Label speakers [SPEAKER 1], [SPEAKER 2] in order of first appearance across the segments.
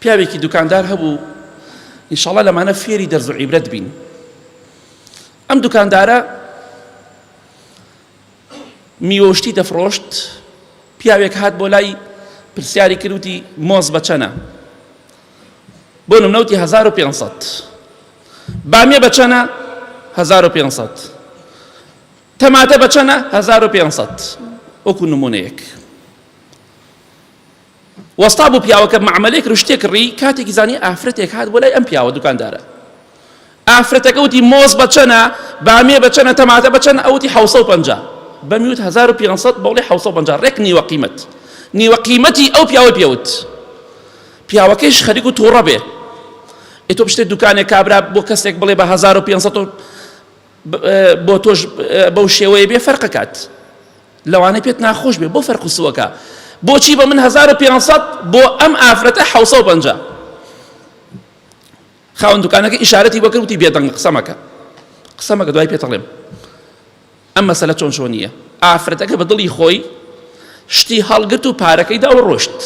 [SPEAKER 1] پیاوێکی دوکاندار هەبوو ئینشاڵا لەمانە فێری دەرز و عیبرەت بین ئەم دوکاندارە میوەشتی دەفرۆشت پیاوێک هات بۆ لای پرسیاری کرد وتی مۆز بە چەنە بۆ نمونە وتی 1500 بامیە بە چەنە 1500 تەماتە بە چەنە 1500 وەکو نمونەیەک وەستا بوو پیاوەکە مەعمەلەی کرد و شتێک کڕی، کاتێکی زانی ئافرەتێک هات بۆ لای ئەم پیاوە دوکاندارە. ئافرەتەکە وتی مۆز بە چەنە، بامیە بە چەنە، تەماتە بە چەنە، ئەو وتی 750. بەمی وت 1500 بەوڵێ 750 ڕێک نیوە قیمەت. نیوە قیمەتی ئەو پیاوەی پێ وت. پیاوەکەیش خەریک و تووڕە بێ. ئێ تۆ بچیتە دوکانێک کابرا بۆ کەسێک بڵێ بە 1500 و بۆ تۆش بەو شێوەیە بێ فەرقەکات. لەوانەیە پێت ناخۆش بێ بۆ فەرق و سوەکە بۆچی بە من 1500 بۆ ئەم ئافرەتە 750 خاوەن دوکانەکە ئیشارەتی بۆ کرد وتی بێدەنگ قسە مەکە قسە مەکە دوای پێتەڵێم ئەم مەسەلە چۆن چۆنیە ئافرەتەکە بە دڵی خۆی شتی هەڵگرت و پارەکەی دا و ڕۆشت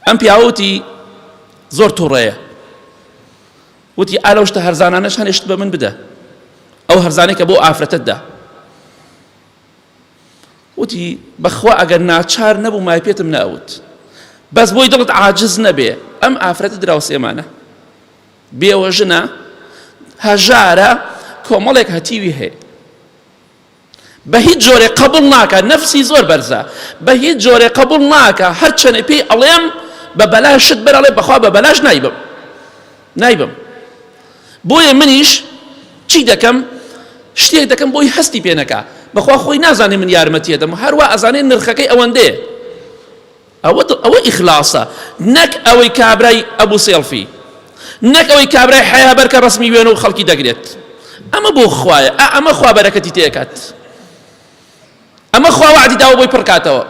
[SPEAKER 1] ئەم پیاوتی زۆر تووڕەیە وتی ئا لەو شتە هەرزانانەش هەنێ شت بە من بدە ئەو هەرزانەی کە بۆ ئافرەتت دا وتی بەخوا ئەگەر ناچار نەبوو مای پێتم ناوت بەس بۆی دڵت عاجز نەبێ ئەم ئافرەتە دراوسێمانە بێوە ژنە هەژارە کۆمەڵێک هەتیوی هەیە بە هیچ جۆرێک قبوڵ ناکا نەفسی زۆر بەرزە بە هیچ جۆرێک قبوڵ ناکا هەرچەنێ پێی ئەڵێم بە بەلاش شت بەر ئەڵێ بەخوا بە بەلاش نایبم نایبم بۆیە منیش چی دەکەم شتێک دەکەم بۆی هەستی پێ نەکا بەخوا خۆی نازانێ من یارمەتیە دەم هەروە ئەزانێ نرخەکەی ئەوەندەیە ئەوە ئەوە ئیخلاسە نەک ئەوەی کابرای ئەبو سێڵفی نەک ئەوەی کابرای حەیا بەرکە ڕەسمی وێنە و خەڵکی دەگرێت ئەمە بۆ خوایە ئا ئەمە خوا بەرەکەتی تێکات ئەمە خوا وعدی داوە بۆی پڕکاتەوە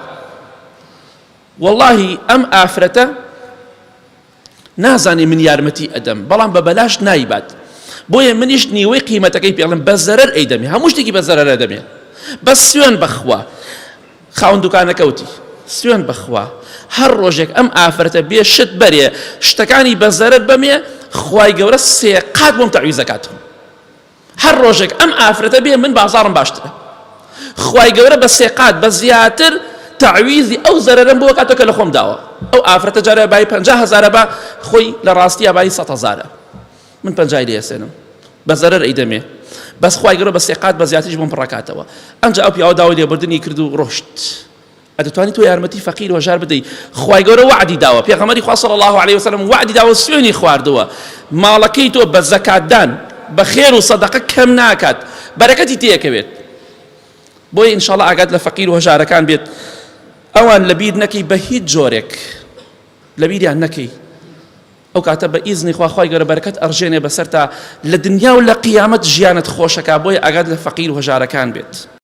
[SPEAKER 1] واللهی ئەم ئافرەتە نازانێ من یارمەتی ئەدەم بەڵام بە بەلاش نایبات بۆیە منیش نیوەی قیمەتەکەی پێڵم بە زەرەر ئەیدەمێ هەموو شتێکی بە زەرەر ئەدەمێ بەس سوێن بەخوا خاوەن دوکانەکە وتی سوێن بەخوا هەر ڕۆژێک ئەم ئافرەتە بێ شت بەرێ شتەکانی بە زەرەر بەمێ خوای گەورە سێ قات بۆم تەعویزەکات هەر ڕۆژێک ئەم ئافرەتە بێ من بازاڕم باشترە خوای گەورە بە سێقات بە زیاتر تەعویزی ئەو زەرەرم بۆ کاتەوە کە لە خۆم داوە ئەو ئافرەتە جارە بای 50 هەزارە بە خۆی لە ڕاستیە بای 100 هەزارە من پەنجای لێ ئەسێنم بە زەرەر ئەیدەمێ بەس خوای گەورە بە سێقات بە زیاتریش بۆم پڕەکاتەوە ئەنجا ئەو پیاوە داوای لێبوردنی کرد و ڕۆشت ئەدەتوانی تۆ یارمەتی فەقیر و هەژار بدەی خوای گەورە وەعدی داوە پێغەمبەری خوا صلی الله علیه وسلم وەعدی داوە سوێنی خواردووە ماڵەکەی تۆ بە زەکاتدان بە خێر و سەدەقە کەم ناکات بەرەکەتی تێکەوێت بۆیە ئینشاءاللە ئاگات لە فەقیر و هەژارەکان بێت ئەوان لەبیر نەکەی بە هیچ جۆرێک لەبیریان نەکەی ئەو کاتە بە ئیزنی خوا خوای گەورە بەرەکەت ئەڕژێنێ بەسەرتا لە دنیا و لە قیامەت ژیانت خۆشەکا بۆیە ئاگات لە فەقیر و هەژارەکان بێت.